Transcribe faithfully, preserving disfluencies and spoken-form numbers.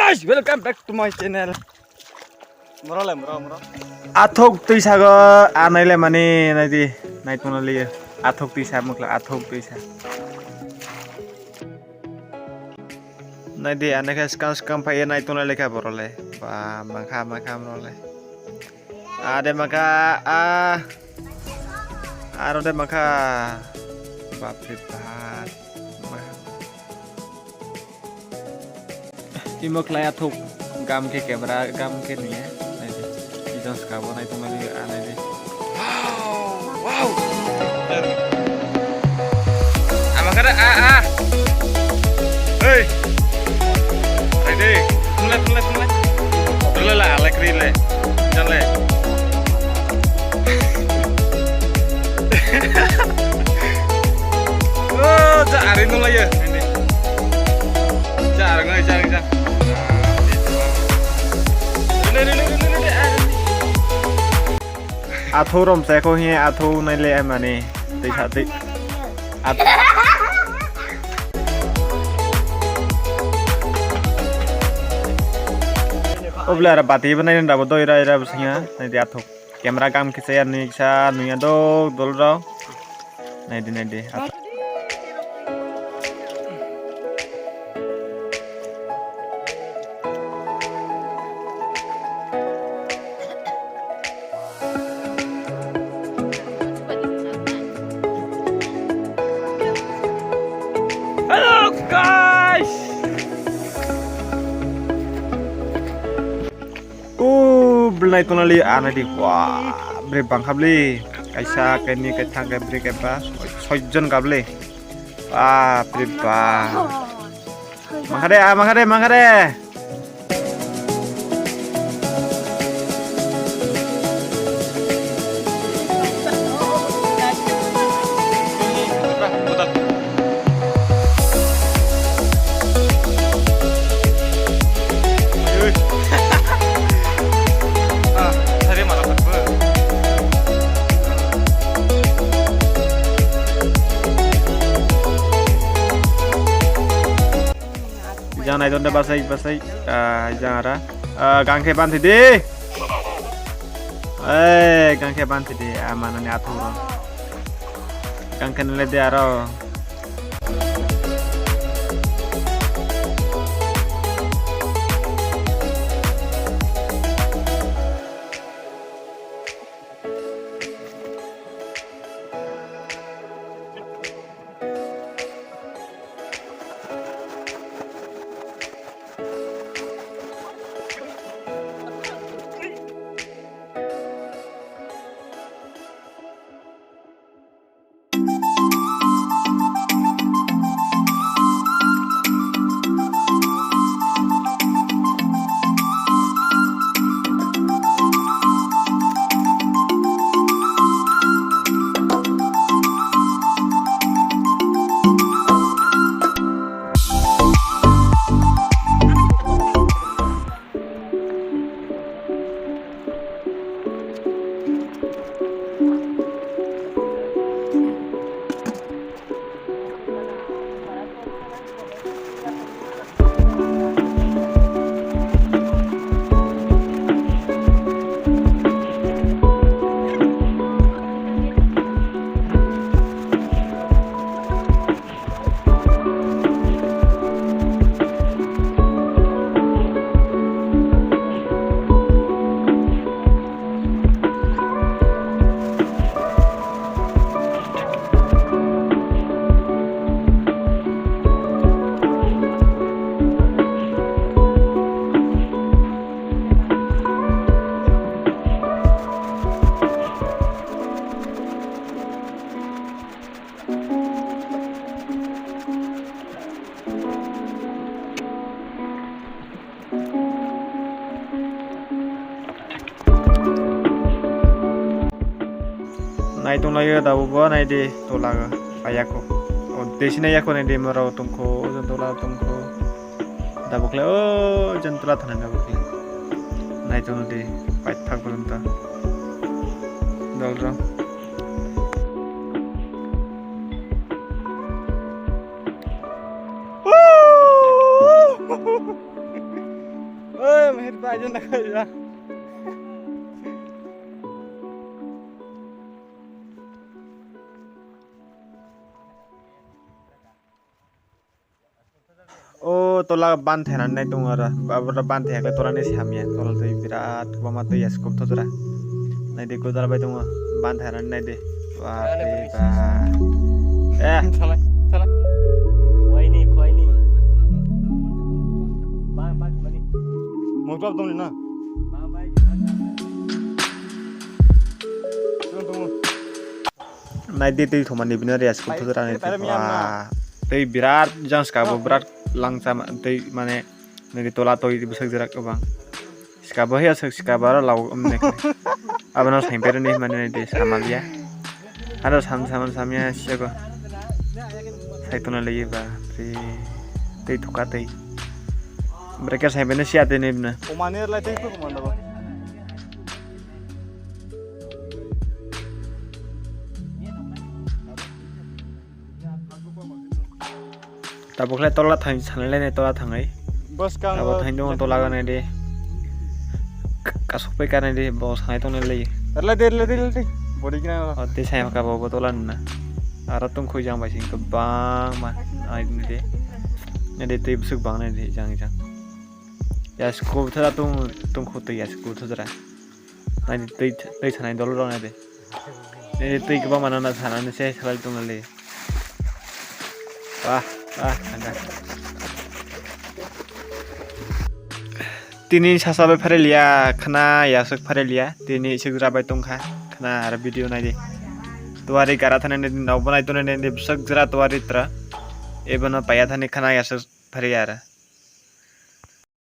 Guys, welcome back to my channel. Moro le, moro, moro. Athok twi sago, anai le mani, nai di, nai tongna liye. Athok twi sa mukla, athok twi sa. Nai di, anai khe skang skang phai nai tongna lekha boro le. Ba, mangkha, mangkha moro le. Ade maka a. Aro de maka. Bap re bap. Imo khlai athuk gam khe camera gam khe nuya. Nai di. Ijang ska bo nai tongmani a nai di. Wow! Wow! Ama kada a a. Hei. Hei de. Thunglai thunglai thunglai. Dole la alai kri le. Janle. Oh, ja ari nung lai ye. Ini. Ja ari nung ja ja. Ini ini ini ini. Athou rom chai kho hi athou nai le ai mani. Tei sa tei. At- Obla ara bati ba nai da bo doi rai ra bsing ha. Nai di athou. Camera gam kisa ya nui sa nui ya dok dol rok. Nai di nai di. At- Hello guys. O belai tonali anadi wa bre bangkhabli kaisa kaini kaithang kaibrwi kaiba soi jon gabli. Bap re bap. Mangkhade, ah, mangkhade, mangkhade. Jang nai donde basai basai, ah, jang ara. Ah, gangkhe banthi di. Eh, gangkhe banthi di, ah, manani athoro. Gangkhe nile di aro. Nai tonglaio dabo bo, nai di tola o, paiya kho. O desi nai yakho nai di moro tongkho, o jon tola tongkho. Dabo khlai o jon tola thana dabo khlai. Nai tongdi paithak bo jon ta. Dol rok. O tola ban thainani nai tongo aro. Abo ban thaiya khe tola ni samya. Tola twi birat kwbangma twi ya scope thajra. Nai di godal bai tongo. Ban thainani nai di. Ba re ba. Eh. Salai, salai. Khuaini, khuaini. Ba, ba, mani. Motor tongni na? Ba, ba. Tong, tong. Nai di twi thumani bini riya scope thajra nai di. Wah, twi birat jang scope bo birat langsa twi mane nai di tola twi bwswk jera kwbang. Scope bo he aswk scope aro law um ne. Abono saimper ni mane nai di samalia. Aro sam sam samya siyago. Sai tuna lagi ba twi twi thuka twi. Breaker saimper ni siya twi ni bini. Komani lai twi ko komanda ba. Tabuk le tola thang sanai le tola thangai. Bwskang abo o thang dong tola gane de. Kasuk pe kane de bo sanai tong le. Rle de rle de rle de. Bodi kina. O te sai ka bo tola na. Aro tung khui jang bai sing kwbang ma. Ai ni de. Ne de tei bwswk bang ne de jang jang. Ya sku thara tung tung khu tei ya sku thara. Nai tei tei sanai dol rok nai de. Nai tei kwbangma nana sanani se salai tongna le. Wah, wah, thangkha. Tini sasa bai phariliya, khna yasuk phariliya. Tini isuk rabai tongkha. Khna aro video nai di. Tuari gara thani nai di, nok banai tongna nai di, bwswk jora tuari tra. Ebono paya thani khna yasuk phariya aro.